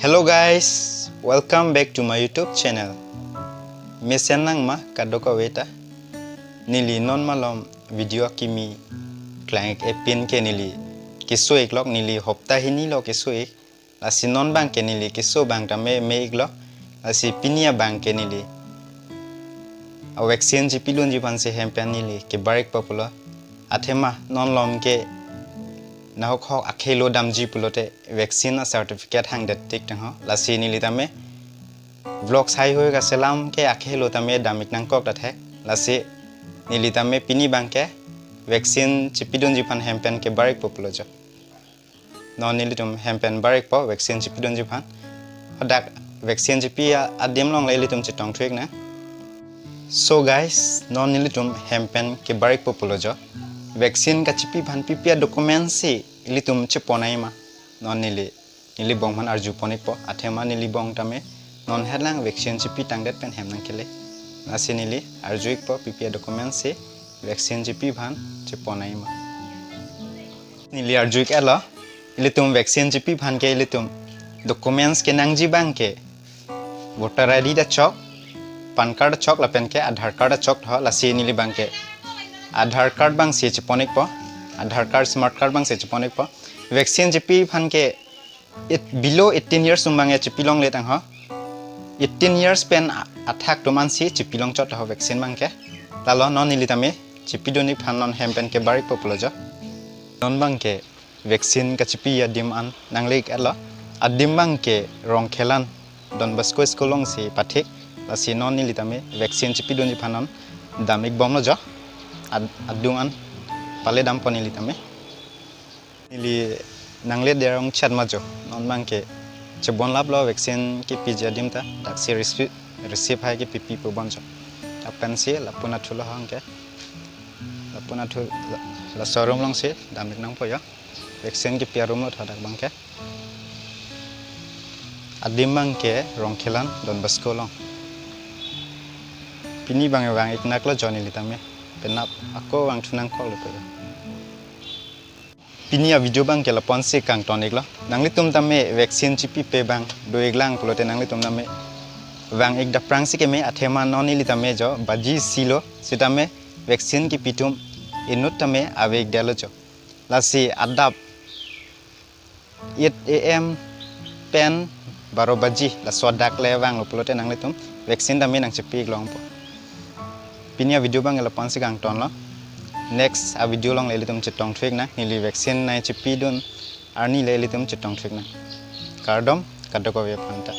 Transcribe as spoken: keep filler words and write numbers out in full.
Hello guys, welcome back to my YouTube channel. Mesen nangma kadokave ta. Neli non malom video akimi klang-ik epin ke neli keso-iklok, neli hopta hini lo keso-ik. Lasi non abang ke neli keso abang tame me-iklok. Lasi pini abang ke neli a vaccine chipidunji aphansi hem pen neli kebar-ikpo pulo. Athema non malom ke nahok hok akhei lo damji pulote vaccine a certificate hangdet tik tangho. Lasi neli tame vlogs haihui kaselam ke akhei lo tame dam-ik nangkok ta thek. Lasi neli tame pini abang ke vaccine chipidunji aphan hem pen kebar-ikpo pulo jo. Non nelitum hem pen bar-ikpo vaccine chipidunji aphan. Hadak vaccine chipi a-, adim along le ilitum chetong thu-ik nang. So guys, non nelitum hem pen kebar-ikpo pulo jo. Vaccine kachipi aphan pipi a-document si ilitum chepon-ai ma? Non neli, neli bong aphan arjupon-ikpo, athema neli bong tame non het lang vaccine chipi tangdet pen hem nangkele. Lasi neli arju-ikpo pipi a-document si vaccine chipi aphan chepon-ai ma. Neli arju-ik-etlo, ilitum vaccine chipi aphan ke ilitum documents kenangji abang ke voter I D ta chok, PAN card chok lapen ke Aadhaar card chok tho. Lasi neli abang ke Aadhaar card abang si chepon-ikpo, Aadhaar card, smart card abang si chepon-ikpo. Vaccine chipi aphan ke it, below eighteen years atum abang ke chipilongle tangho. Eighteen years pen a-, athak atum ansi chipilong chot ho vaccine abang ke. Lalo non neli tame chipidunji aphan non hem pen kebar-ikpo pulo jo. Non abang ke vaccine kachipi adim an nangle-ik-etlo. Adim abang ke Rongkhelan Don Bosco School along si pathik. Lasi non neli tame vaccine chipidunji aphan non dam-ik bomlo jo. Ad-, adung an pale dampo neli tame. Neli nangle derong chat ma jo. Non abang ke chebonlaplo vaccine kipiji adim ta. Daksi receipt, receipt hai kepipi pu bon jo. Dak pensi lapu-an athu lo hang ke. Lapu-an athu la, laso room along si dam-ik nangpo jo. Vaccine kipi a-room lo tho dak abang ke. Adim abang ke Rongkhelan Don Bosco along. Pini abang vang-ik naklo jo neli tame. Penap ako vangthu nangkoklo po jo. Pini a-video abang ke lapu-an si kangton-iklo. Nanglitum tame vaccine chipipe abang do-ik lang pulote nanglitum tame vang-ik aphrang si keme, athema non neli tame jo baji isi lo, sitame vaccine kipi atum inut tame ave-ik detlo jo. Lasi adap eight A M pen baro baji laso adak le vanglo pulote nanglitum vaccine tame nangchipi-ik longpo. Pini a-video abang ke lapu-an si kangtonlo. Next a-video along le ilitum chetong thu-ik nang. Neli vaccine nangchipidun arni le ilitum chetong thu-ik nang. Kardom kadokave aphan ta.